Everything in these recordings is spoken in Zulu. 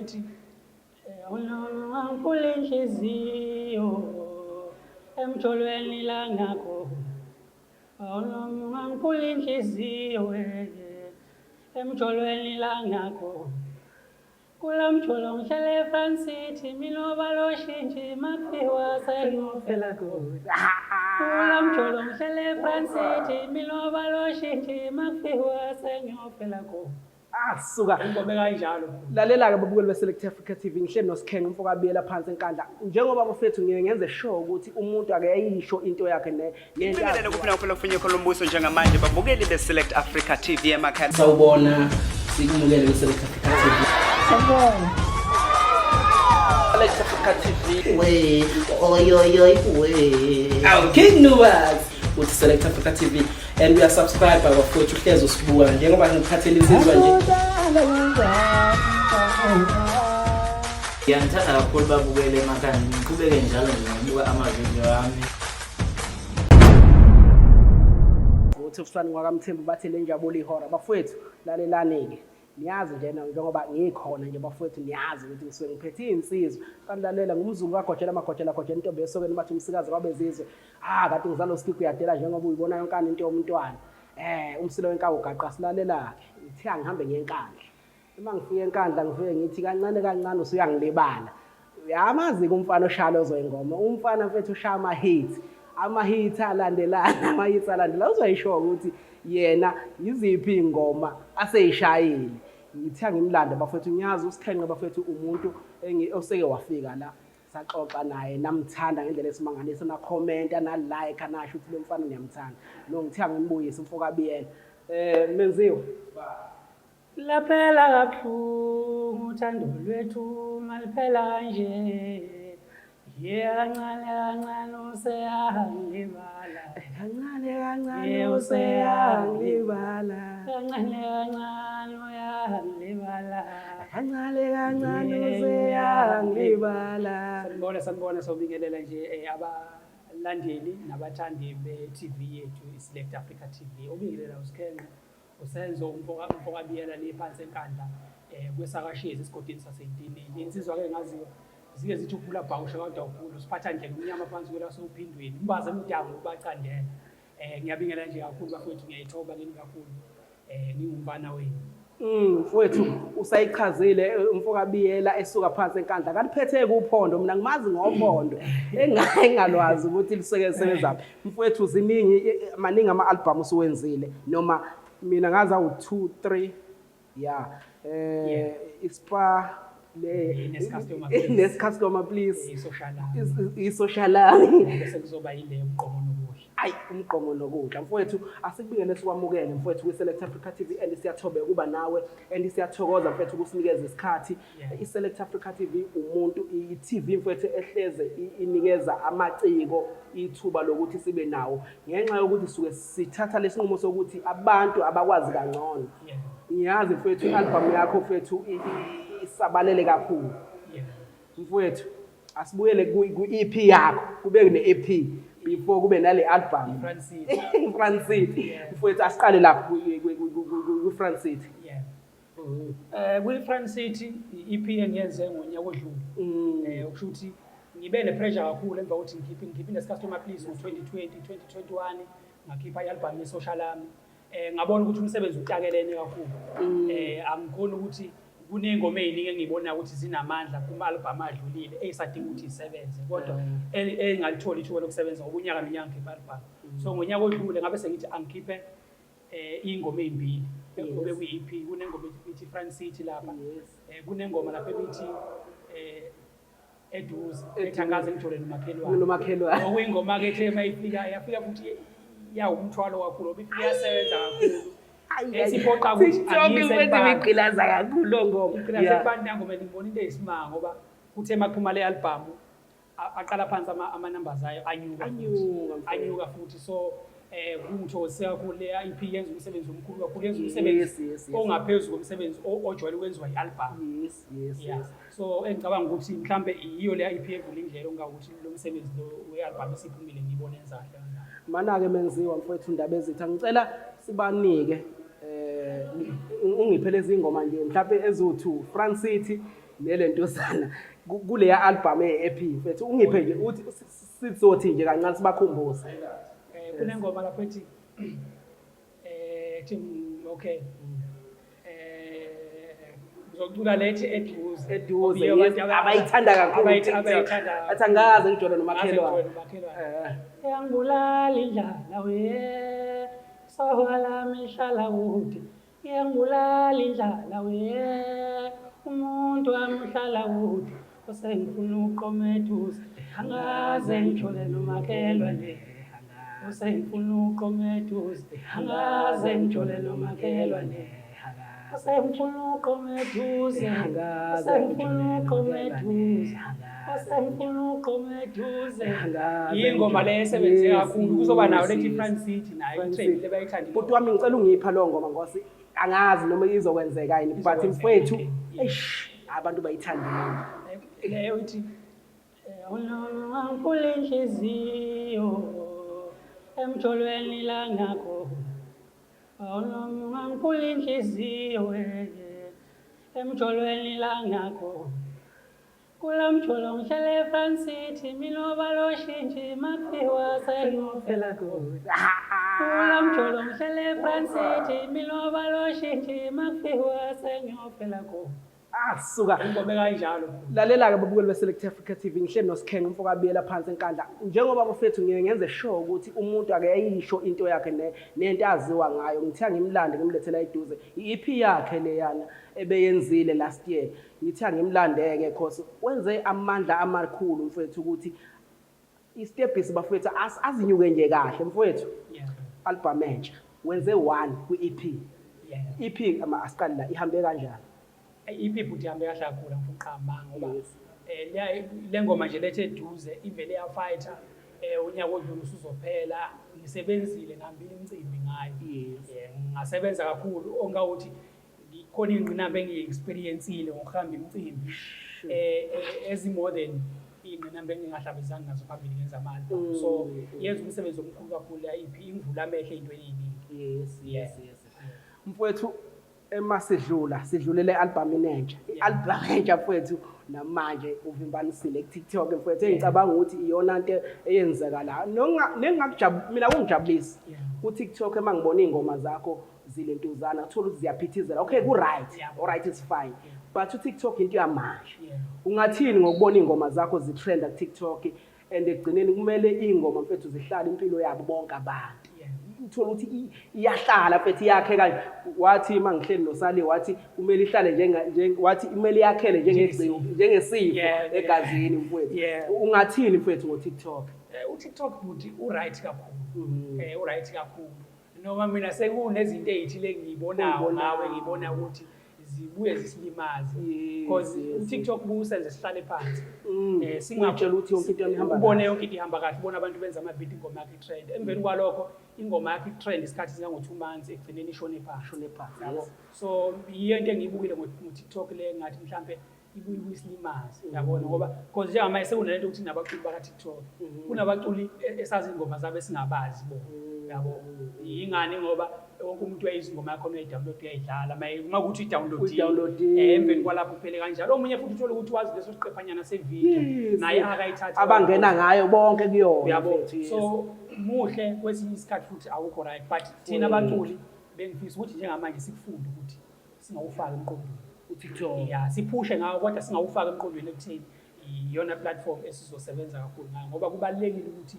Uthi ungamphula inhliziyo emjolweni la ngakho, ungamphula inhliziyo emjolweni la ngakho. Kula mjolo ngihlele eFront City mina obaloshintshe makuthiwa sengiyofela khona. Kula mjolo ngihlele eFront City mina obaloshintshe makuthiwa sengiyofela khona. Ah suka. Ingoma kanjalo. Lalela-ke babukeli be-Select Africa TV, ngihleli noSikhenqe umfo kaBiyela phansi eNkandla. Njengoba bafethu ngiye ngenze sure ukuthi umuntu akeyisho into yakhe ne nento Ibingelele kuphi nakuphi lokufinye khona umbuso njengamanje babukeli be-Select Africa TV emakhaya. Sawubona, sikumukele kwi-Select Africa TV. Sawubona. Select Africa TV. We, oy oy oy we. Awu King Nuwas uthi Select Africa TV and uyasubscribe bafowethu uhlezi usibuka njengoba ngikuphathele insizwa nje. Ngiyanithanda kakhulu babukele emakhaya, ngiqhubeke njalo nje ngokubuka amavidiyo ami. Uthi usani ngwakamthembu bathi le njabulo ihora bafowethu lalelani-ke niyazi nje njengoba ngikhona nje bafowethu niyazi ukuthi ngisuke ngiphethe iy'nsizwa kanti lalela ngumzulu kagojela amagojela gojela intombi esokeni bathi umsikazi kwabezizwe. Ah kade ngizalo uSkip uyadela njengoba uyibona yonkana into yomntwana. Umsilo wenkawu ugaqa silalela-ke. Ngithe angihambe ngiye eNkandla. Uma ngifika eNkandla ngifike ngithi kancane kancane usuyangilibala. Uyamazi-ke umfana oshaya lezo y'ngoma. Umfana mfethu ushaya ama-hits. Ama-hits alandelana, ama-hits alandelana. Uzoyisho ukuthi yena yiziphi iy'ngoma asey'shayile. Ngithe angimlande bafethu, ngiyazi uSikhenqe bafethu umuntu oseke wafika la. Saxoxa naye namthanda ngendlela esimangaliso, nakhomenta, na-like, nasho ukuthi lo mfana niyamthanda. No ngithe angimbuyise umfo kaBiyela. Menziwa. Laphela kabuhlungu uthando lwethu maliphela kanje. Ye kancane kancane useyangilibala. Kancane kancane Ye useyangilibala. Kancane kancane uyangilibala. Kancane kancane Ye useyangilibala. Sanibona sanibona sobingelela nje abalandeli nabathandi be-TV yethu iSelect Africa TV. Obingelela uSikhenqe uSenzo umfo kaBiyela le phansi eNkandla kwesakashezi esigodini saseNtinini. Insizwa ke ngaziyo zike zithi ukhula bhawusha kodwa ukhulu siphatha nje nomnyama phansi kwelasophindweni umbaze emdango ubacandela. Ngiyabingela nje kakhulu bafowethu, ngiyayithoba kini kakhulu. Ngingumfana wenu. Mfowethu usayichazile umfo kaBiyela esuka phansi eNkandla. Kaliphetheke uphondo, mina ngimazi ngophondo engalwazi ukuthi lisuke lisebenzaphi. Mfowethu ziningi maningi ama-album usuwenzile noma mina ngazi awu 2 3 yeah. Ispa le Nes-customer please. Nes-customer please. I-social I-social army. Bese kuzoba yile umgqomo nokudla. Ayi umgqomo nokudla mfowethu, asikubingele sikwamukele mfowethu kwi-Select Africa TV and siyathobeka ukuba nawe and siyathokoza mfowethu ukusinikeza isikhathi. I-Select Africa TV umuntu i-TV mfowethu ehleze inikeza amaciko ithuba lokuthi sibe nawo ngenxa yokuthi suke sithatha lesinqumo sokuthi abantu abakwazi kangcono. Ngiyazi mfowethu i-album yakho mfowethu isabalele kakhulu. Mfowethu asibuyele ku-EP yakho, kube ne-EP before kube nale album. Front City. Front City. Mfowethu asiqale lapho ku-Front City. Kwi-Front City i-EP engiyenze ngonyaka odlule. Okusho ukuthi ngibe ne-pressure kakhulu emva kokuthi ngikhiphe Nes-Customer Please ngo-2020, 2021 ngakhipha i-album ye-Social Army. Ngabona ukuthi umsebenzi utakelene kakhulu. Angikhoni ukuthi kuney'ngoma ey'ningi engiyibonayo ukuthi zinamandla kuma-album adlulile eyisadinga ukuthi isebenze kodwa engalitholi ithuba lokusebenza ngoba unyaka nonyaka ngikhipha i-album. So ngonyaka odlule ngabe sengithi angikhiphe iy'ngoma ey'mbili obekuyi-EP. Kunengoma ethi Front City lapha, kunengoma lapha ebithi eduze ethi angaze ngithole nomakhelwane. Nomakhelwane. Okuyingoma-ke ethe uma ifika yafika futhi yawumthwalo kakhulu ngoba ifike yasebenza kakhulu. Esiphoqa ukuthi TikTok angiyise mfethu kubantu. ibigqilaza kakhulu lo ngoma. Igqilaza kubantu nangoma ngibona into eyisimanga ngoba kuthe makuphuma le album aqala phansi ama-numbers ayo anyuka futhi. Anyuka, mfethu. Anyuka futhi. So kungithokozise kakhulu le EP yenza umsebenzi omkhulu kakhulu, yenza umsebenzi ongaphezu komsebenzi ojwayele ukwenziwa i-album. So engicabanga ukuthi mhlambe yiyo le EP evula indlela ongakuthi lo msebenzi lo we-album esiphumile ngiyibone enza kahle kangaka. Mana-ke Menziwa mfowethu ndaba ezitha ngicela sibanike ungiphe lezi ngoma nje mhlambe eziwu-2 Front City. nelentuzana kuleya album ye-EP mfethu, ungiphe nje uthi sizothi nje kancane sibakhumbuze. Kunengoma lapho ethi thi okay, ngizocula lethi eduze. Eduze. Iyo Yes, abantu abayithanda kakhulu TikTok. Abayithanda. Athi angikaze ngijole Ngaze nomakhelwane. ngijole nomakhelwane. Iyangibulala indlala we, soha lami lihlala kude. Iyangibulala indlala we, umuntu wami uhlala kude. Usengifuna uqoma eduze, angaze ngijole nomakhelwane. Usengifuna uqoma eduze, angaze ngijole nomakhelwane. Usengifuna uqoma eduze, usengifuna uqoma eduze, usengifuna uqoma eduze. Yingoma le esebenze kakhulu, kuzoba nayo lethi Front City nayo i-trend lebayithandile. Bhuti wami, ngicela ungipha leyo ngoma ngosi angazi noma izokwenzeka yini, but Izokwenzeka, mfowethu, okay. eish, abantu bayithandile. Leyo ithi unongankula inhliziyo emjolweni la ngakho, unongankula inhliziyo emjolweni la ngakho, kula mjolo ngihlele eFront City mina baloshintshi makfiwa sengiyofela khona. Kula mjolo ngihlele eFront City mina baloshintshi makfiwa sengiyofela khona. Ah, suka. Ingoma ekanjalo. Lalela-ke babukeli be-Select Africa TV, ngihleli noSikhenge umfo kaBiyela phansi eNkandla. Njengoba bafethu ngiye ngenze sure ukuthi umuntu akeyisho into yakhe nento aziwa ngayo. Ngithe angimlande ngimlethela eduze i-EP yakhe leyana ebeyenzile last year. Ngithe angimlande-ke cause wenze amandla amakhulu mfethu ukuthi istebhisi bafethu azinyuke nje kahle mfowethu. Album entsha wenze one kwi-EP. EP ama asiqali la, ihambe kanjani? I-EP bhuti ihambe kahle kakhulu, angifuni ukuqamba ngoba le ngoma nje lethe eduze ivele yafighter unyaka odlule usuzophela. Ngisebenzile, ngihambile imicimbi ngayo. Ngasebenza kakhulu ongawuthi khona iy'ngqinamba engiyi-experience-ile ngokuhamba imicimbi ezi more than iy'ngqinamba engingahlabezani nazo phambili ngenza ama-album. So yenza umsebenzi omkhulu kakhulu la EP, ingivula amehlo ey'ntweni ey'ningi. Yes, mfowethu, ema sidlula sidlulele album entsha, i-album entsha mfowethu, namanje uvimbanisile ku-TikTok mfowethu, engicabanga ukuthi iyona nto eyenzeka la nengingakujabu mina kungijabulisa ku-TikTok ema ngibona iy'ngoma zakho zilentuzana, uthola ukuthi ziyaphithizela. Okay, ku-right. Alright, it's fine, but u-TikTok into yamanje. Ungathini ngokubona iy'ngoma zakho zitrenda ku-TikTok, and ekugcineni kumele iy'ngoma mfethu zihlale impilo yabo bonke abantu? Uthola ukuthi iyahlala mfethu, iyakhe kanje. Wathi uma ngihleli noSali, wathi kumele ihlale wathi kumele iyakhele njengegciwane, njengesifo egazini mfowethu. Ungathini mfethu ngo-TikTok? U-TikTok bhuti u-right kakhulu. U-right kakhulu. Noma mina sekunezinto ey'thile engiyibonayo Oyibonayo. ngawe, ngibona ukuthi zibuye zisilimaze. Because u-TikTok busenze sihlale phansi. Uyitshela ukuthi yonke into ihamba ubone kahle. Yonke into ihamba kahle, ubone abantu benza amavidiyo, ingoma yakho i-trend. Emveni kwalokho ingoma yakho i-trend isikhathi singango-2 months, ekugcineni ishone phansi. Ishone phansi, Yabo. yes. So yiyo into engiyibukile ngo-TikTok le ngathi mhlampe ibuye isilimaze, yabona, ngoba because njengamanje sekunalento ukuthi kunabaculi baka-TikTok, kunabaculi esazi iy'ngoma zabo esingabazi bona, yabo. Yingani? Ngoba wonke umuntu uyayizwa ingoma yakho, uyayi-download, uyayidlala uma kuthi uyi-download-ile. Uyi-download-ile. Emveni kwalapho kuphele kanjalo. Omunye futhi uthole ukuthi wazi leso siqephanyana sevidiyo naye akayithathe Abangena ngayo bonke kuyona uyabo. mfethu, yes. So muhle kwesinye isikhathi futhi awukho right, but thina abaculi bengifisa ukuthi njengamanje sikufunde ukuthi singawufaki emqondweni u-TikTok. Ya, siphushe ngawo kodwa singawufaki emqondweni ekutheni iyona platform esizosebenza kakhulu ngayo, ngoba kubalulekile ukuthi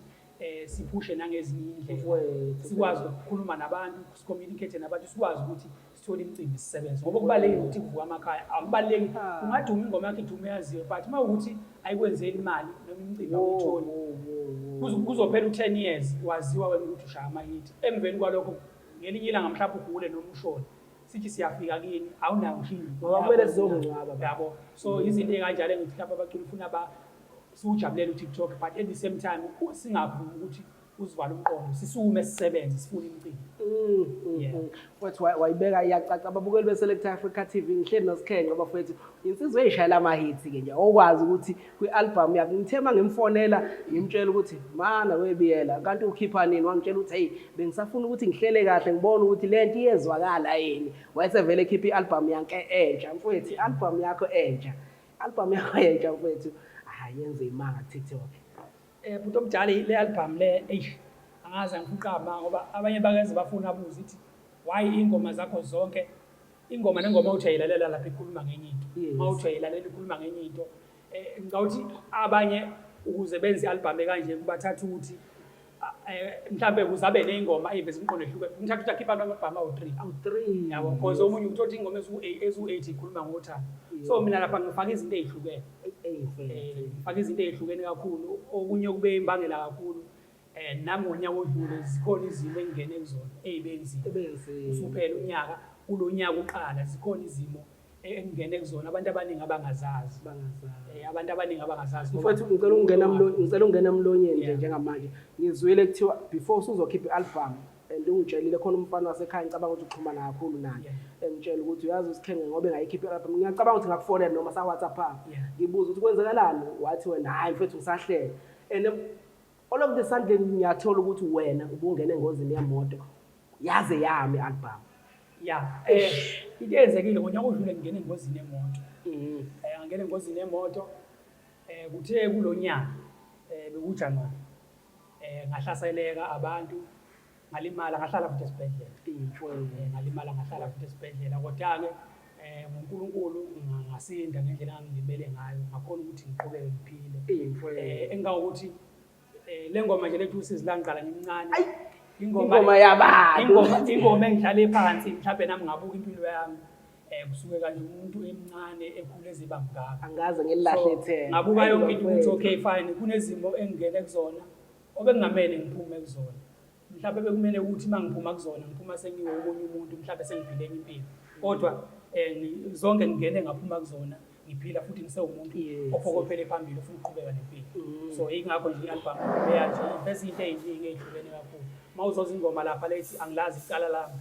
siphushe nangezinye indlela, Mfowethu, sikwazi ukukhuluma nabantu, sicommunicate nabantu, sikwazi ukuthi sithole imicimbi, sisebenze, ngoba kubalulekile ukuthi kuvuke amakhaya. Akubaluleki ungaduma ingoma yakho idume yaziwe, but uma ukuthi ayikwenzeli imali noma imicimbi awuyitholi, kuzophela u-10 years waziwa wena ukuthi ushaya ama-hit, emveni kwalokho ngelinye ilanga mhlawumbe ugule noma ushone, sithi siyafika kini awunayo ngisho indlu. Ngoba kumele sizokungcwaba, baba. Yabo, so izinto ey'kanjalo engithi mhlawumbe abaculi ufuna siwujabulele u-TikTok, but at the same time singavumi ukuthi uzivale umqondo, sisukume sisebenze, sifune imicimbi. Mfowethu, wayibeka iyacaca. Ababukeli be-Select Africa TV, ngihleli noSikhenge bafowethu, insizwa eyishayela ama-hits-ke nje, okwazi ukuthi kwi-album yakhe ngithe uma ngimfonela ngimtshela ukuthi mana webiyela kanti ukhipha nini, wangitshela ukuthi hey, bengisafuna ukuthi ngihlele kahle ngibone ukuthi le nto iyezwakala yini. Wayesevele ekhipha i-album yakhe entsha. Mfowethu, i-album yakho entsha. Album yakho yentsha mfethu, hayi yenze imanga ku-TikTok. Bhuti omdala, le album le, eish, angaze ngifuqama ngoba abanye bakeze bafuna abuze ithi why ingoma zakho zonke, ingoma nengoma uthi ayilalela lapha ikhuluma ngenye into. Uma uthi ayilalela ikhuluma ngenye into. Ngicabanga ukuthi abanye ukuze benze i-album ekanje kubathatha ukuthi mhlambe ukuze abe ney'ngoma ey'veza imiqondo ehlukene, ngithatha ukuthi akhiphe ama-album awu-3. Awu-3. Yabo, because omunye uthola ukuthi ingoma eziwu-8 ikhuluma ngothando. So mina lapha ngifaka izinto ey'hlukene. Ngifaka izinto ey'hlukene kakhulu. Okunye kube imbangela kakhulu, nami ngonyaka odlule zikhona izimo engingene kuzona ey'benzima. Usuphela unyaka, kulo nyaka uqala zikhona izimo engingene kuzona abantu abaningi abangazazi. Abantu abaningi abangazazi. Mfowethu, ngicela ukungena emlonyeni nje njengamanje. Ngizwile kuthiwa before usuzokhipha i-album, and ungitshelile khona umfana wasekhaya, ngicabanga ukuthi uxhumana kakhulu naye, engitshela ukuthi uyazi uSkhenge ngoba engayikhipha i-album. Ngiyacabanga ukuthi ngakufonela noma sa-WhatsApp, ngibuza ukuthi kwenzekalani, wathi wena hhayi mfethu ngisahlele, and all of the sudden ngiyathola ukuthi wena ubungena engozini yemoto yaze yami i-album. Ya, into eyenzekile ngonyaka odlule, ngingene engozini yemoto. Ngangena engozini yemoto, kuthe kulo nyaka, bekuJanuwari, ngahlaseleka abantu, ngalimala, ngahlala futhi esibhedlela. Ngalimala, ngahlala futhi esibhedlela, kodwa-ke ngoNkulunkulu ngasinda ngendlela engangilimele ngayo, ngakhona ukuthi ngiqhubeke ngiphile. Engangokuthi le ngoma nje lethi usizi langiqala ngimncane, ingoma yabantu. Ingoma engihlale phansi mhlawumbe nami ngabuka impilo yami, kusuke kanje umuntu emncane ekhule eziba mngaka. Angaze ngililahle ithemba. Ngabuka yonke into ukuthi okay fine, kunezimo engingene kuzona obekungamele ngiphume kuzona. Mhlawumbe bekumele ukuthi uma ngiphuma kuzona ngiphuma sengiwomunye umuntu, mhlawumbe sengiphile enye impilo, kodwa zonke ngingene ngaphuma kuzona ngiphila futhi ngisewumuntu ophokophele phambili ofuna ukuqhubeka nempilo. So ingakho nje i-album leya nje iveza izinto ey'ningi ey'hlukene kakhulu. Uma uzoza ingoma lapha lethi angilazi icala lami,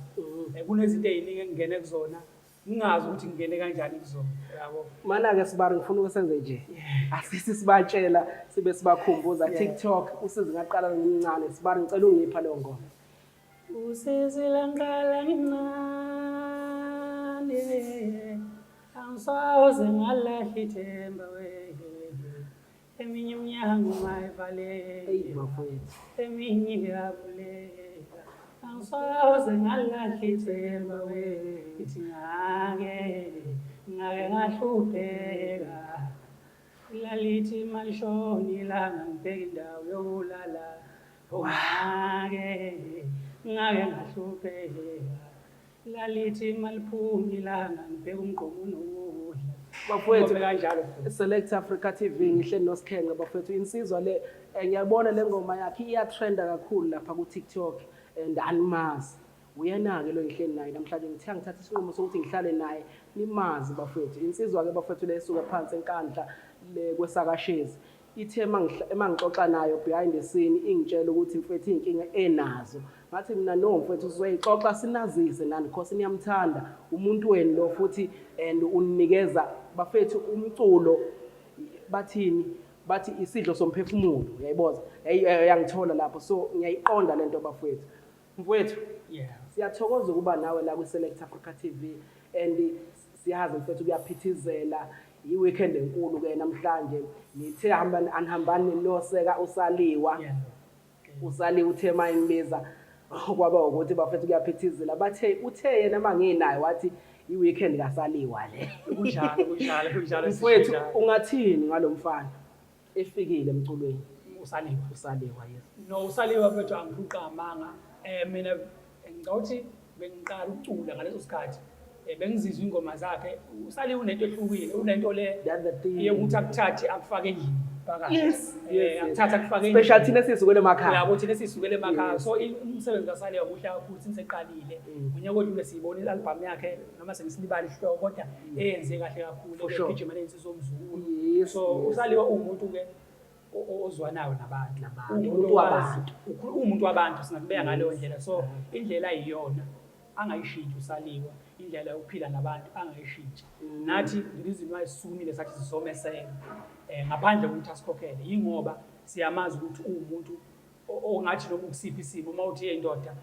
kunezinto ey'ningi engingene kuzona ngingazi ukuthi ngingene kanjani kuzona, yabo. Mana-ke sibari, ngifuna ukusenze nje asithi sibatshela sibe sibakhumbuza. TikTok, usizi ngaqala ngimncane. Sibari, ngicela ungipha leyo ngoma. Usizi langiqala ngimncane, angisoze ngalahla ithemba we. Eminye iminyango mayivaleke, Eyi bafowethu. eminye iyavuleka, angisoze ngalahla ithemba we. Ithi ngake ngahlupheka, lalithi malishona ilanga ngibheke indawo yokulala. Ngake ngahlupheka, lalithi maliphuma ilanga ngibheke umgqomo onokudla. Bafowethu, Ingoma kanjalo futhi. Select Africa TV, ngihleli noSkhenge bafowethu, insizwa le, ngiyabona le ngoma yakhe iyatrenda kakhulu lapha ku-TikTok and animazi. Uyena-ke lo ngihleli naye namhlanje, ngithe angithatha isinqumo sokuthi ngihlale naye nimazi bafowethu. Insizwa-ke bafowethu le esuka phansi eNkandla le kwesakashezi. Ithe uma ngixoxa nayo behind the scene ingitshela ukuthi mfethu iy'nkinga enazo. Ngathi mina no mfethu, sizoyixoxa sinazise nani because niyamthanda umuntu wenu lo futhi and uninikeza bafethu umculo, bathini, bathi isidlo somphefumulo, uyayiboza yangithola lapho, so ngiyayiqonda lento bafethu. Mfowethu, siyathokoza ukuba nawe la kwi-Select Africa TV and siyazi mfethu kuyaphithizela, i-weekend enkulu ke namhlanje. Nithe hambani anihambani noseka usaliwa. Usaliwa uthe mayinibiza kwaba ukuthi bafethu kuyaphithizela, bathe uthe yena manginayo wathi i-weekend kasaliwa le. Kunjalo, kunjalo, kunjalo. Mfowethu, Kunjalo. ungathini ngalo mfana efikile emculweni? Usaliwa. Usaliwa, yes. No, usaliwa mfethu, angiphuqa amanga. Mina ngicabanga ukuthi bengiqala ukucula ngaleso sikhathi. Bengizizwa ingoma zakhe. Usaliwa unento ehlukile, unento le That's the thing. yokuthi akuthathe akufake endlini phakathi. Akuthathe akufake Special endlini. thina esisukele emakhaya. Yabo, thina esisukele emakhaya. So umsebenzi kaSaliwa muhle kakhulu since eqalile. Ngonyaka odlule siyibona i-album yakhe, noma sengisilibala isihloko, kodwa eyenze kahle kakhulu. For sure. Egijima nensizwa omzukulu. So uSaliwa uwumuntu ke ozwanayo nabantu. Nabantu. Uwumuntu Umuntu owazi. wabantu. Uwumuntu wabantu, singakubeka ngaleyo ndlela. So indlela ayiyona angayishintshi uSaliwa, indlela yokuphila nabantu angayishintshi. Nathi the reason why sisukumile sathi sizomeseka ngaphandle kokuthi asikhokhele, yingoba siyamazi ukuthi uwumuntu Ongathi noma ukusiphi isimo uma uthi hey ndoda,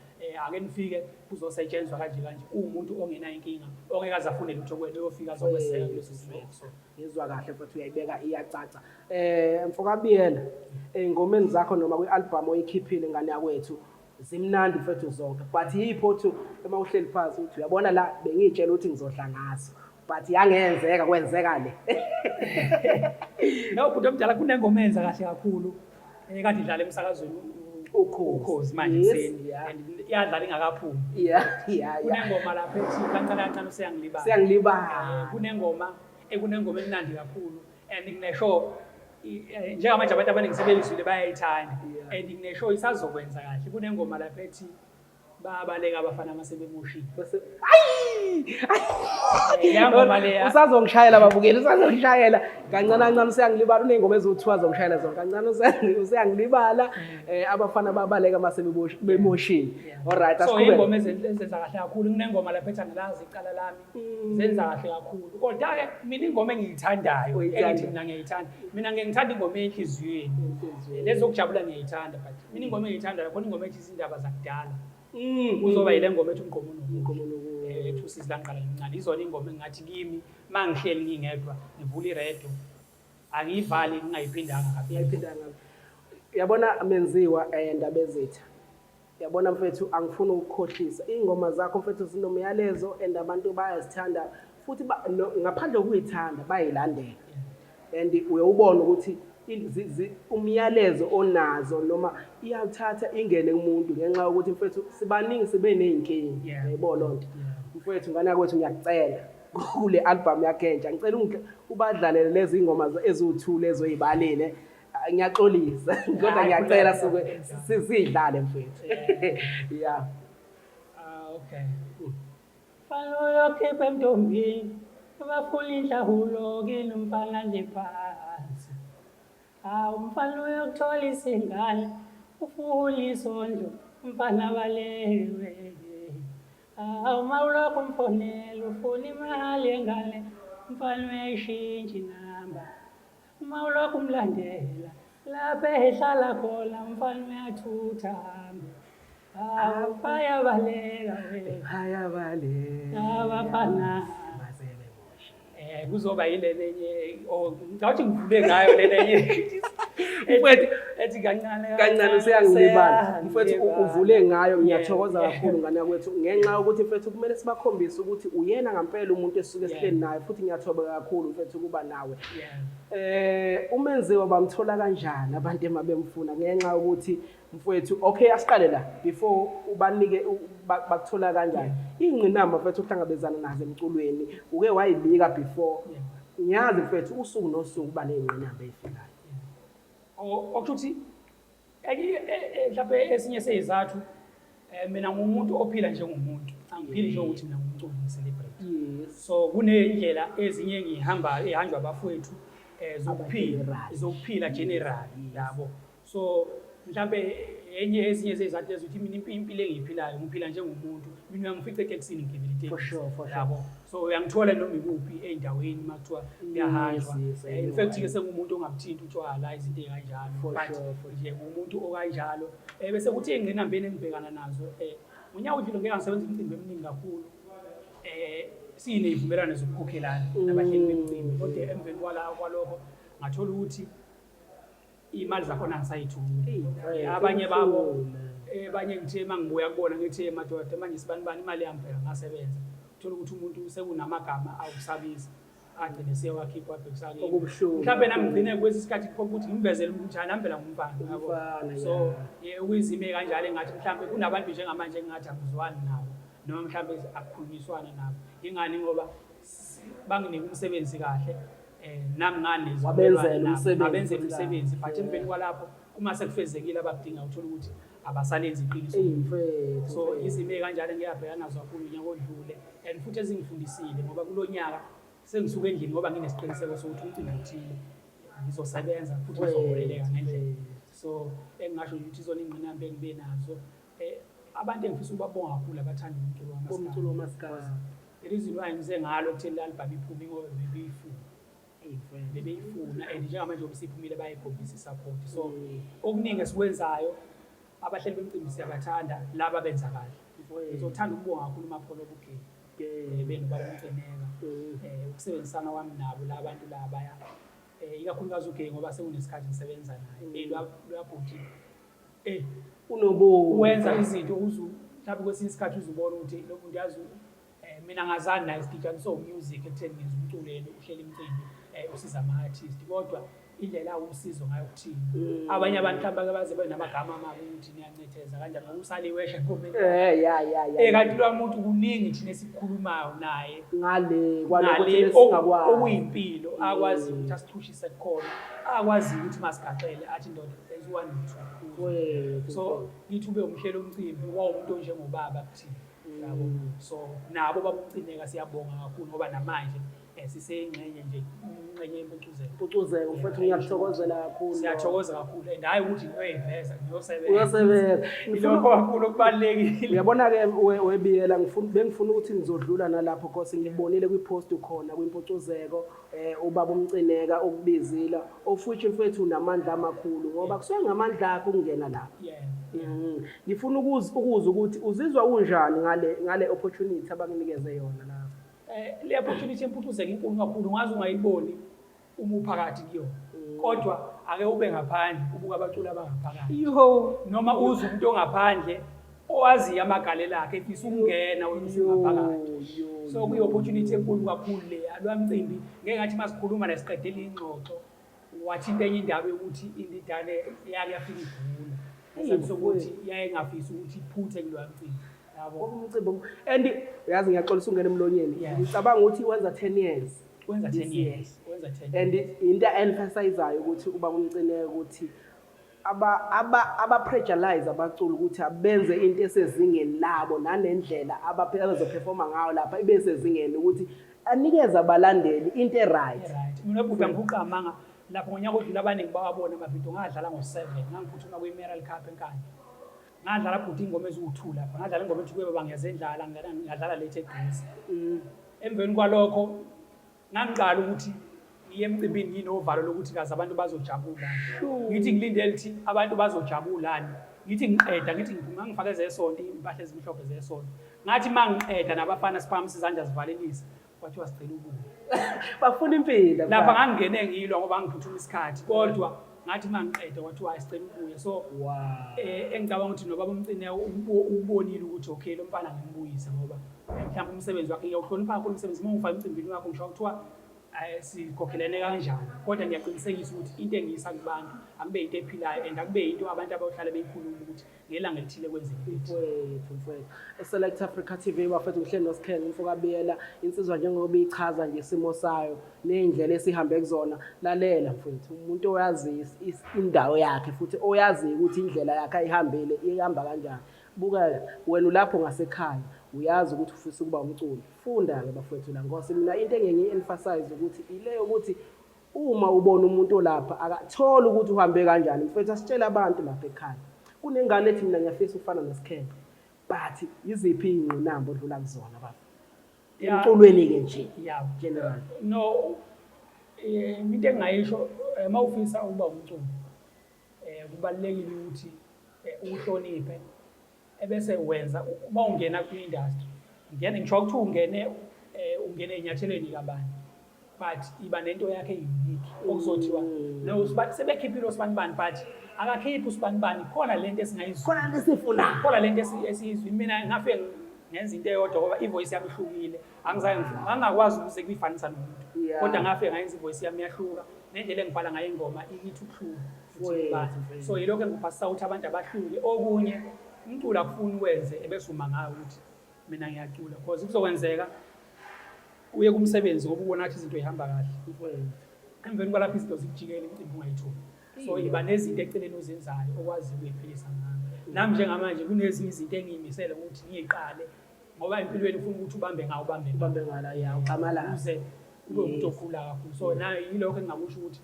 ake nifike kuzosetshenzwa kanje kanje, uwumuntu ongenayo inkinga, ongeke aze afune lutho kuwena, uyofika azokweseka kuleso simo. So Ngizwa kahle futhi uyayibeka iyacaca. Mfokabiyela, ey'ngomeni zakho noma kwi-album oyikhiphile ngane yakwethu, zimnandi mfethu zonke, but yiphi othi uma uhleli phansi uthi uyabona la bengiy'tshela ukuthi ngizodla ngaso, but yangenzeka kwenzeka le? No, bhuti omdala, kunengoma enza kahle kakhulu ekade idlala emsakazweni Ukhozi. Ukhozi manje ekuseni and iyadlala ingakaphumi. Kunengoma lapha ethi kancane kancane useyangilibala. Siyangilibala. Kunengoma emnandi kakhulu and ngine-sure njengamanje abantu abaningi sebeyizwile bayayithanda and ngine-sure isazokwenza kahle. Kunengoma lapha ethi bayabaleka abafana uma sebemoshile. Bese ayi! Leya ngoma leya. Usazongishayela babukeli, usazongishayela. Kancane kancane useyangilibala, uney'ngoma eziwu-2 azongishayela zona. Kancane useyangilibala, abafana babaleka uma bemoshile. Alright, So asiqhubeke. iy'ngoma ezenza kahle kakhulu, kunengoma lapha ethi angilazi icala lami, zenza kahle kakhulu. Kodwa-ke mina ingoma engiyithandayo, Oyithanda. engithi mina ngiyayithanda, mina ngeke ngithanda ingoma enhliziyweni. Enhliziyweni. Lezi zokujabula ngiyayithanda, but mina ingoma engiyithandayo khona ingoma ethi izindaba zakudala. Kuzoba yile ngoma ethi Umgqomo Unobuhle. Umgqomo Unobuhle. Ethi usizi langiqala ngimncane. Izona ingoma engingathi kimi uma ngihleli ngingedwa ngivula iredo, angiyivali ngingayiphindanga kabili. Ngingayiphindanga. Uyabona Menziwa, Ndabezitha, yabona mfethu, angifuni ukukhohlisa, iy'ngoma zakho mfethu zinomyalezo and abantu bayazithanda futhi ngaphandle kokuyithanda bayayilandela, and uyawubona ukuthi umyalezo onazo noma iyawuthatha ingene kumuntu, ngenxa yokuthi mfethu sibaningi sibe ney'nkinga. Uyayibona loo nto? Mfethu, ngane yakwethu, ngiyakucela kule album yakhe entsha, ngicela ubadlalele lezi ngoma eziwu-2 lezo oy'balile. Ngiyaxolisa kodwa Hayi, ngiyacela khuleka. suke sizidlale mfethu. Yeah. Ah, okay. Mfana uyokhipha entombini, bafuna inhlawulo kini umfana nje phansi. Hawu, umfana uyokuthola isingane, ufuna isondlo, umfana balewe. Hawu, uma ulokhu umfonela, ufuna imali yengane, umfana uyayishintsha inamba. Uma ulokhu umlandela, lapho ehlala khona, umfana uyathutha hambe. Hawu, bayabaleka we. Bayabaleka. Abafana. Mase bemoshe. Kuzoba yile lenye, oh, ngicabanga ukuthi ngivule ngayo le lenye. Mfethu, Ethi kancane kancane useyangilibala. Mfethu, uvule ngayo, ngiyathokoza kakhulu ngane yakwethu, ngenxa yokuthi mfethu kumele sibakhombise ukuthi uyena ngempela umuntu esisuke sihleli naye, futhi ngiyathobeka kakhulu mfethu ukuba nawe. Umenziwa bamthola kanjani abantu emabemfuna? Ngenxa yokuthi mfethu, okay, asiqale la before ubanike bakuthola kanjani. Ingqinamba mfethu uhlangabezana nazo emculweni, uke wayibika before. Ngiyazi mfethu usuku nosuku uba nezingqinamba ezifikayo. Okusho ukuthi mhlawumbe esinye seyizathu, mina ngumuntu ophila njengomuntu, angiphili njengokuthi mina ngumculi ngi-celebrate. So kuney'ndlela ezinye engiyihamba ehanjwa abafowethu zokuphila, Aba-general. zokuphila general, yabo. So mhlambe enye ezinye zezizathu lezo ukuthi mina impilo engiyiphilayo ngiphila njengomuntu. Mina uyangifica etekisini ngigibele itekisi. For sure, for sure. Yabo. So uyangithola noma ikuphi ey'ndaweni uma kuthiwa kuyahanjwa. Yes, I In know, fact I ke sengumuntu ongabuthinti utshwala, izinto ey'kanjalo. For But sure, for nje umuntu okanjalo. Bese kuthi ey'ngqinambeni engibhekana nazo, ngonyaka odlule ngike ngasebenza imicimbi eminingi kakhulu. Siney'vumelwano zokukhokhelana nabahleli bemicimbi. Kodwa emveni kwalokho ngathola ukuthi iy'mali zakhona angisayitholi. Eyi, Abanye babo, kubuhlungu. Abanye ngithe uma ngibuya kubona ngithi, hey, madoda, manje sibani bani imali yami phela ngasebenza. Uthola ukuthi umuntu sekunamagama awukusabisa, agcine sewakhipha wabhekisa kimi. Okubuhlungu. Mhlawumbe nami ngigcine kwesinye isikhathi kuphoqa ukuthi ngimvezele ukuthi hayi, nami phela ngumfana, yabo. Umfana, So, kuyizimo ey'kanjalo engathi mhlawumbe kunabantu njengamanje engingathi angizwani nabo, noma mhlawumbe akukhulunyiswana nabo. Ingani ngoba banginike umsebenzi kahle, nami ngane Wabenzela nabo, umsebenzi ngabenzela futhi kahle. umsebenzi, but emveni kwalapho uma sekufezekile abakudinga, uthola ukuthi abasalenzi iqiniso. Eyi, mfethu, So mfethu. izimo ey'kanjalo engiyabhekana nazo kakhulu unyaka odlule, and futhi ezingifundisile, ngoba kulo nyaka sengisuka endlini ngoba nginesiqiniseko sokuthi umcimbi othile ngizosebenza futhi ngizoholeleka ngendlela. So engingasho nje ukuthi izona iy'ngqinamba engibe nazo. Abantu engifisa ukubabonga kakhulu abathanda umculo wamaskandi. Umculo wamaskandi. The reason why ngize ngalo ekutheni le album iphume ngoba bebeyifuna. Eyi, mfethu. Bebeyifuna, and njengamanje ngoba isiphumile bayayikhombisa i-support. So okuningi esikwenzayo Abahleli bemicimbi siyabathanda laba benza kahle. Ngizothanda ukubonga kakhulu uMapholo Bugeni benobaba uMcineka, ukusebenzisana kwami nabo la bantu labaya, ikakhulukazi uGay ngoba sekunesikhathi ngisebenza naye. Lwabhuti Unobu wenza izinto uzu mhlawumbe kwesinye isikhathi uzubona ukuthi lo muntu yazi, mina ngazani naye, siditshaniswe music ekutheni ngenza umculo, yena uhlela imicimbi, usiza ama-artist, kodwa indlela awusizo ngayo kuthina abanye abantu mhlawumbe ake baze benamagama amabi ukuthi niyancetheza kanjani ngoba usaliwe esho enkomeni. Eh ya ya ya. Kanti lo muntu kuningi thina esikhulumayo naye ngale kwalokho ngale thina singakwazi. Okuyimpilo akwazi ukuthi asichushise kukhona, akwazi ukuthi masigaxele athi, "Ndoda, enza u-one no-two." Mfowethu. So ngithi ube umhleli omcimbi wawumuntu onjengobaba kuthina, yabo. So nabo babuMcineka siyabonga kakhulu ngoba namanje siseyingxenye nje, ingxenye yempucuzeko. Mpucuzeko mfowethu, ngiyakuthokozela kakhulu. Siyathokoza kakhulu and hhayi ukuthi ngiyoyiveza, ngiyosebenza. Uyosebenza. Ilokho kakhulu okubalulekile. Uyabona-ke webiyela, bengifuna ukuthi ngizodlula nalapho cause ngibonile kwi-post khona kwimpucuzeko, ubaba uMcineka ukubizile, of which mfethu unamandla amakhulu ngoba kusuke ngamandla akho ukungena lapho. Ngifuna ukuzwa ukuthi uzizwa unjani ngale opportunity abakunikeze yona lapho. Le opportunity empucuzeko inkulu kakhulu, ungaze ungayiboni uma uphakathi kuyona, kodwa ake ube ngaphandle ubuka abaculi abangaphakathi noma uzwe umuntu ongaphandle owaziyo amagalelo akhe efisa ukungena, wena usungaphakathi. So kuyi-opportunity enkulu kakhulu leya. Lwa mcimbi ngeke ngathi masikhuluma nesiqedela ingxoxo wathinta enye indaba yokuthi indidane yake yafika igula sokuthi yaye ngafisi ukuthi iphuthe kuloya mcimbi, yabo. Umcimbi and uyazi ngiyaxolisa ungena emlonyeni. Ngicabanga ukuthi wenza 10 years Wenza this 10 year. years, wenza 10 And years. into emphasizayo ukuthi ubaba uMcineka ukuthi aba pressurize abaculi ukuthi abenze into esezingeni labo nanendlela abazoperforma ngayo lapha ibe sezingeni ukuthi anikeze abalandeli into e-right. Right, mina bhuti angihuqa amanga lapho ngonyaka odlula abaningi bawabona amavidiyo, ngadlala ngo-7, ngangiphuthuma kwi-Meral Cup eNkandla. Ngadlala bhuti ingoma eziwu-2 lapha, ngadlala ingoma ethi "Kuye Baba Ngiyazendlala", ngadlala lethi eduze. Emveni kwalokho ngangiqala ukuthi ngiye emcimbini nginovalo lokuthi kaze abantu bazojabula. Ngithi ngilindele ukuthi abantu bazojabulani, ngithi ngiqeda, ngithi ngiphuma, ngangifake zesonto, iy'mpahla ezimhlophe zesonto. Ngathi uma ngiqeda nabafana siphakamisa izandla zivalelisa, kwathiwa, "Sicela ubuye." Bafuna impilo. Lapha ngangingene ngilwa ngoba ngiphuthuma isikhathi, kodwa ngathi uma ngiqeda kwathiwa, "Hayi, sicela ubuye." So engicabanga ukuthi nobaba uMcine ubonile ukuthi okay, lo mfana ngimbuyise ngoba mhlawumbe umsebenzi wakhe ngiyawuhlonipha kakhulu umsebenzi. Uma ungifaka emcimbini wakho, ngisho kuthiwa sikhokhelene kanjani, kodwa ngiyaqinisekisa ukuthi into engiyisa kubantu akube into ephilayo and akube into abantu abayohlala beyikhuluma ukuthi ngelanga elithile kwenzeke into. Mfowethu, mfowethu, Select Africa TV bafethu, ngihleli noSikhenge umfokaBiyela, insizwa njengoba ichaza nje isimo sayo ney'ndlela esihambe kuzona. Lalela mfowethu, umuntu oyazi indawo yakhe futhi oyaziyo ukuthi indlela yakhe ayihambile ihamba kanjani. Buka wena ulapho ngasekhaya, uyazi ukuthi ufisa ukuba umculi, funda-ke bafowethu la ngosi. Mina into engeke ngiyi-emphasize ukuthi ile yokuthi uma ubona umuntu olapha akatholi ukuthi uhambe kanjani. Mfethu, asitshele abantu lapha ekhaya, kunengane ethi, "Mina ngiyafisa ukufana noSikhenge," but yiziphi iy'ngqinamba odlula kuzona baba emculweni-ke nje general? No, into engingayisho, uma ufisa ukuba umculi, kubalulekile ukuthi uhloniphe ebese wenza. Uma ungena kwi-industry, ngene, ngisho ukuthi ungene enyathelweni kabani, but iba nento yakhe unique okuzothiwa no sebekhiphile usibanibani, but akakhiphi usibanibani khona lento esingayizwa. Khona lento esiyifunayo. Khona lento esiyizwa. Mina ngafike ngenza into eyodwa ngoba ivoice yami ihlukile, angizange ngangakwazi ukuze kuyifanisa nomuntu, kodwa ngafike ngayenza ivoice yami yahluka nendlela engibhala ngayo ingoma ikithi ukuhluka futhi Mfowethu. So yilokho engikuphasisa ukuthi abantu abahluke. Okunye, umculo akufuni wenze ebese uma ngayo ukuthi mina ngiyacula, because kuzokwenzeka uye kumsebenzi ngoba ubona ngathi izinto zihamba kahle, emveni kwalapho izinto zikujikela, imicimbi ungayitholi. So iba nezinto eceleni ozenzayo okwazi ukuyiphilisa ngayo. Nami njengamanje kunezinye izinto engiyimisele ukuthi ngiyiqale ngoba empilweni ufuna ukuthi ubambe ngawo, ubambe ngawo. Ubambe ngala ya uxamalala. Ukuze ube umuntu okhula kakhulu. So nayo yilokho engingakusho ukuthi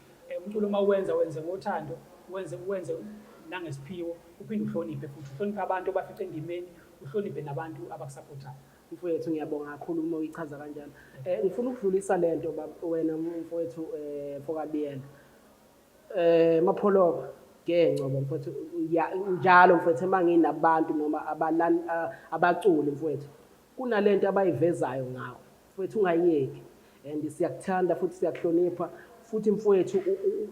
umculo uma uwenza, wenze ngothando, wenze nangesiphiwo, uphinde uhloniphe futhi uhloniphe abantu obafice endimeni, uhloniphe nabantu abakusapothayo. Mfowethu, ngiyabonga kakhulu uma uyichaza kanjalo. Ngifuna ukudlulisa lento wena mfowethu, mfokaBiyela. Mapholoba. Ke Ngcobo mfowethu, njalo mfowethu uma nginabantu noma abaculi mfowethu, kunalento abayivezayo ngawe mfowethu, ungayiyeki, and siyakuthanda futhi siyakuhlonipha futhi mfowethu,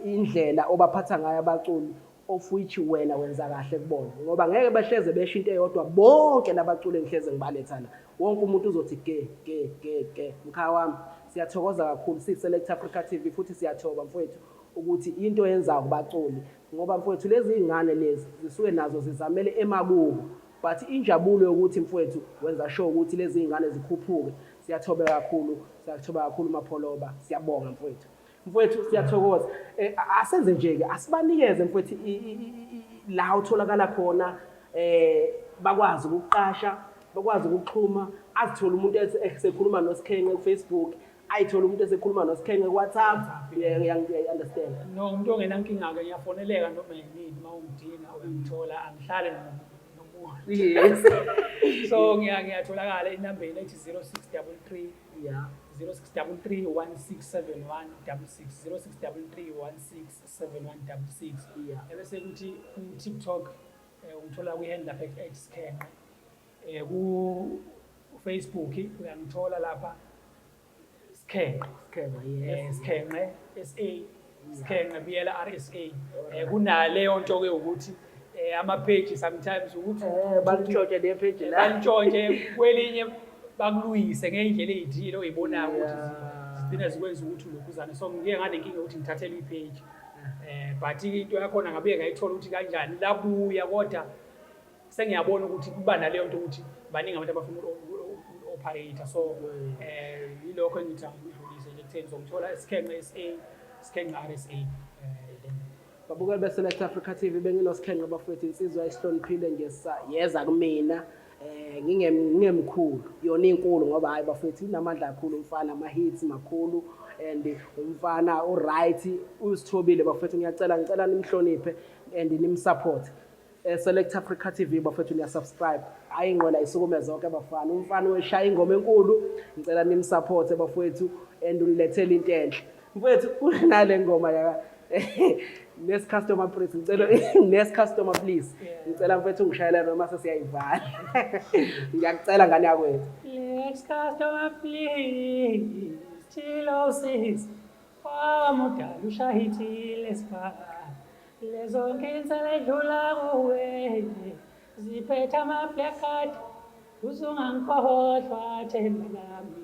indlela obaphatha ngayo abaculi, of which wena wenza kahle kubona, ngoba ngeke behleze besho into eyodwa bonke labaculi engihleze ngibaletha la. Wonke umuntu uzothi ge ge ge ge. Mkhaya wami, siyathokoza kakhulu siyi-Select Africa TV, futhi siyathoba mfowethu ukuthi into oyenzayo kubaculi, ngoba mfowethu lezi iy'ngane lezi zisuke nazo zizamele emakubo, but injabulo yokuthi mfowethu wenza sure ukuthi lezi iy'ngane zikhuphuke. Siyathobeka kakhulu, siyathoba kakhulu Mapholoba, siyabonga mfowethu. Mfowethu, siyathokoza. Asenze nje-ke, asibanikeze mfowethu la utholakala khona, bakwazi ukuqasha, bakwazi ukuxhuma, azithole umuntu esekhuluma noSikhenqe ku-Facebook, ayithole umuntu esekhuluma noSikhenqe ku-WhatsApp. Ngiya-understand. No, umuntu ongenankinga-ke ngiyafoneleka noma yinini, uma ungidinga uyangithola, angihlale nomuntu. So ngiyatholakala enambeni ethi 0633 0633 1671 66, 0633 1671 66. Ebese kuthi ku-TikTok, ungithola kwi-handle lapha ethi Sikhenqe. Ku-Facebook uyangithola lapha Sikhenqe. Sikhenqe, Sikhenqe SA, Sikhenqe biyela RSA. Kunaleyo nto ke ukuthi ama-page sometimes ukuthi Bantshontshe le page la. Bantshontshe, kwelinye bakulwise ngey'ndlela ey'thile oyibonayo ukuthi zigcine zikwenza ukuthi ulokhuzane. So ngike nganenkinga yokuthi ngithathelwe i-page, but into yakhona ngabuye ngayithola ukuthi kanjani labuya, kodwa sengiyabona ukuthi kuba naleyo nto ukuthi baningi abantu abafuna uku-operate. So yilokho engithi angikudlulise nje ekutheni zongithola Sikhenqe SA, Sikhenqe RSA. Babukeli be-Select Africa TV, benginoSikhenqe bafowethu, insizwa esihloniphile nje, yeza kumina ngingemkhulu, yona inkulu, ngoba hayi bafowethu, inamandla kakhulu umfana, ama-hits makhulu, and umfana u-right, uzithobile bafowethu. Ngiyacela, ngicela nimhloniphe and nimsupport. Select Africa TV bafethu, niya-subscribe. Hayi, ingqwela isukume zonke bafana, umfana weshaya ingoma enkulu. Ngicela nimsupport bafowethu, and unilethele into enhle mfowethu. Kunale ngoma yaka Next Customer Please, ngicela Next Customer Please. Ngicela mfethu ungishayela noma sesiyayivala, ngiyakucela ngane yakwethu. Next customer please, Chilo sis, wamudala ushahithile spa. Lezo nkinsela edlula kuwe, ziphethe ama-black card, uzungangikhohlwa themba lami.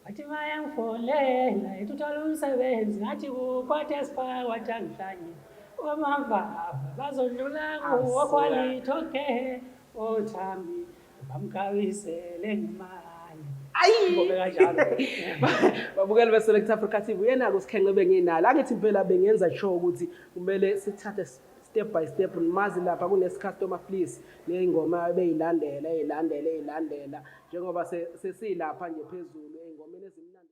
Wathi mayangifonela, ethi uthola umsebenzi, ngathi kuphathe spa, wathi angihlanye. Omamvava bazodlula kuwo quality, okay, othami bamkabisele ngemali. Ingoma kanjalo. Babukeli be-Select Africa TV, uyena-ke uSikhenqe benginalo. Angithi impela bengenza sure ukuthi kumele sithathe step by step. Nimazi lapha ku-Next Customer Please, ney'ngoma ebeyilandela, ey'landela, ey'landela, njengoba sesilapha nje phezulu ey'ngomeni ezimnandi.